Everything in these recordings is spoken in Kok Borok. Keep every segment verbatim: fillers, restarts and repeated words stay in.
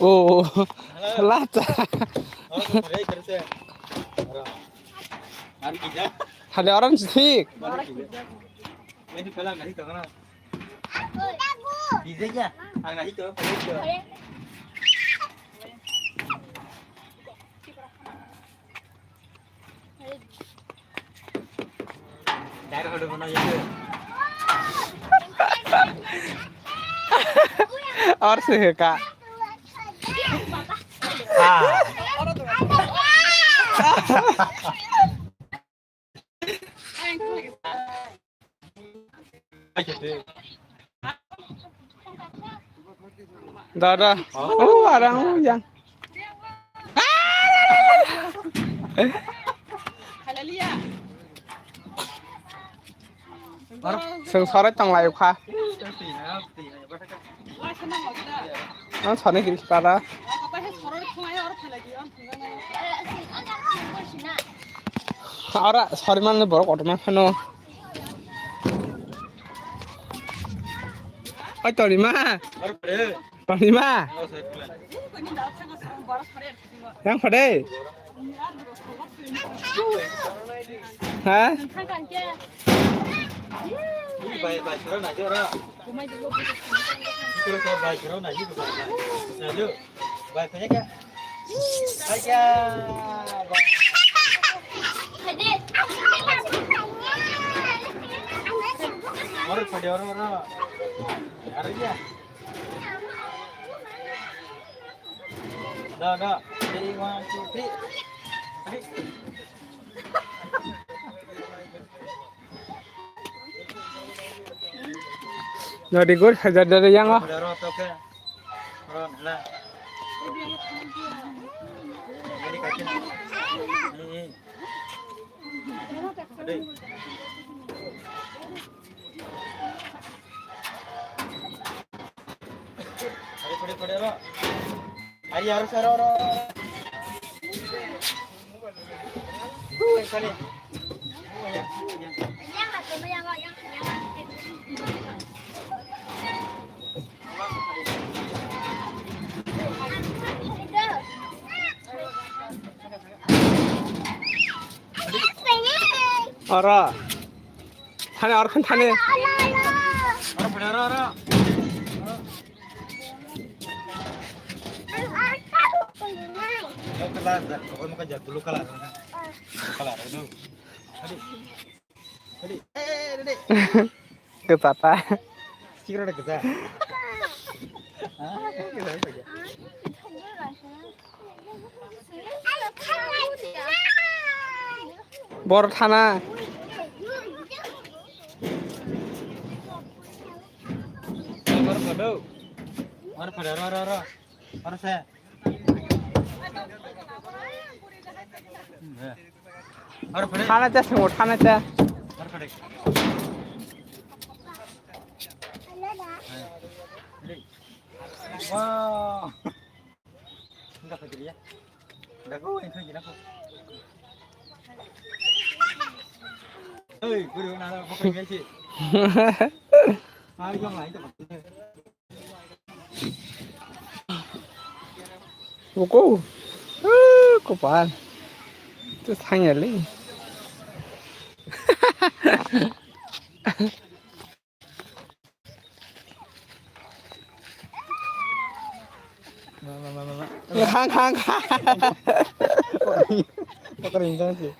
Oh, lacha. Hale orang sih. Or sih kak. Dada. Oh, arang yang. Seng sore tong lai kha. Ang sani kiri kita da. Ora sori man borok kotorma phano. Oi Tonima. Tonima. Yang pade. Ha? Bai bai soro na jora. Soro soro bai soro na jora. Bai kaya. Kaya. Oro pade oro oro. Aro ya. Da da. Ready, one, two, three. Ready. Nodi gur hajar dari yang ah. Ari, ari, aro, aro, aro. Tuh, yang kali. Oro. Thani, oro khan thani. Oro, oro, oro. Yang kelar, dah. Pokoknya kan jadi blue color, kan? Blue color, aduh. Aduh. Aduh. Eh, aduh, aduh. Kepapa. Sikra ada kerja. Ah, kerja apa ya? Bor thana. Mar pada, ro, ro, ro. Mar se. Mar pada. Thana cha, sengmo thana cha. Mar pada. Wow. Enggak kecil ya. Enggak kau yang kecil aku. Hei, guru nana bukan Messi. Ayo yang lain tuh. Buku. Eh, kopal. Itu tanya li. Khang, khang, khang. Pakar ini kan sih.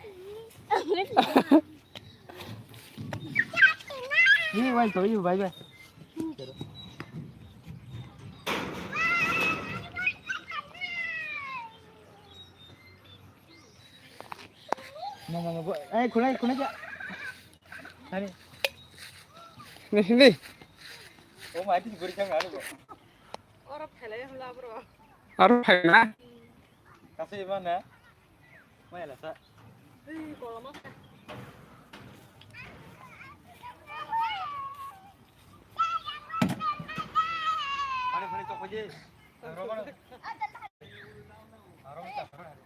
Ini wai to, ini wai, wai. Mama, mama, eh, kunai, kunai ja. Tani. Ni, ni. Oh, mati guri kang anu. Oro phelai hwnla bro. Oro phelai na? Kasi mana? Mai lasa. Ei, koloma. Hari hari tok aja. Roman. Roman.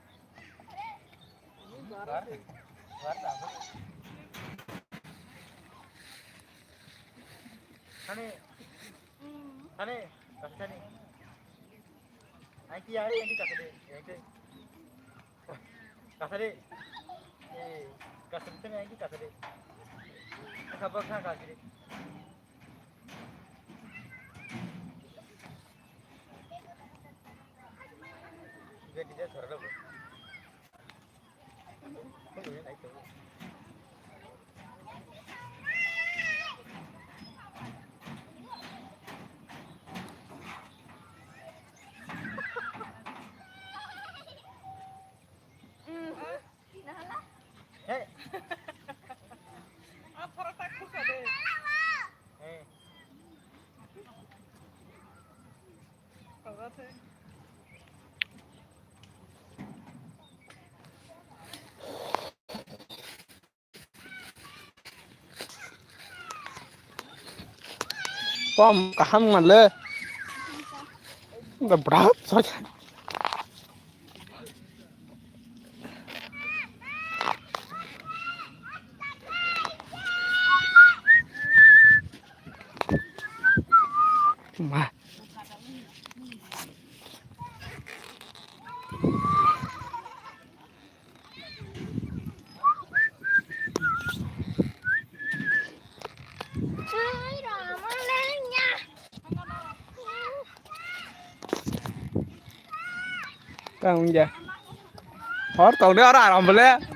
Ani, ani, kasih ani. Ai ki ari, ai ki kasa de, ai ki kasa de. Eh, kasa de, ai ki kasa de. Kasa bak kasa de. Dia dia suara dulu. Hey. Hey. Pom kaham ngale. Udah berat saja. Ma. Tang ja. Hor tong de ora aram bole.